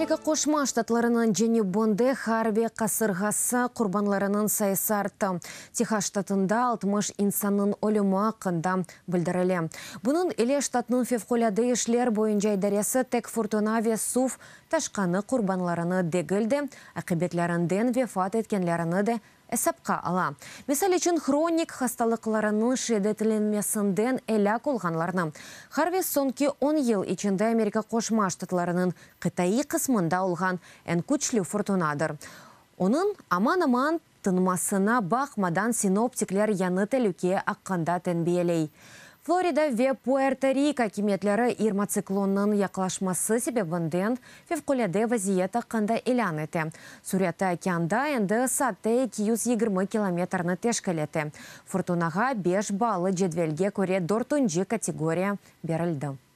Amerika Qoşma Ştatlarınıñ cenübinde Harvey qasırğası qurbanlarınıñ sayısı arttı. Tehas ştatında 60 insannıñ ölümi aqqında bildirile. Bunıñ ile ştatnıñ fevqulâde işler boyunca idaresi tek furtuna ve suv taşqanı qurbanlarını degil de, aqibetlerinden vefat etkenlerini de esapqa ala. Misal içün, hronik hastalıqlarınıñ şiddetlenmesinden elâk olğanlarnı. Harvey soñki 10 yıl içinde Amerika Qoşma Ştatlarınıñ qıtaiy qısmında olğan eñ küçlü furtunadır. Onıñ aman-aman tınmasına baqmadan sinoptikler yañı telüke aqqında tenbiyeley. Florida ve Puerto-Riko akimiyetleri İrma tsiklonınıñ yaqlaşması sebebinden fevqulâde vaziyet aqqında ilân ete. Süreti okeanda endi saatte 220 kilometrni teşkil ete. Furtunağa 5 ballı cedvelge köre dörtünci kategoriya berildi.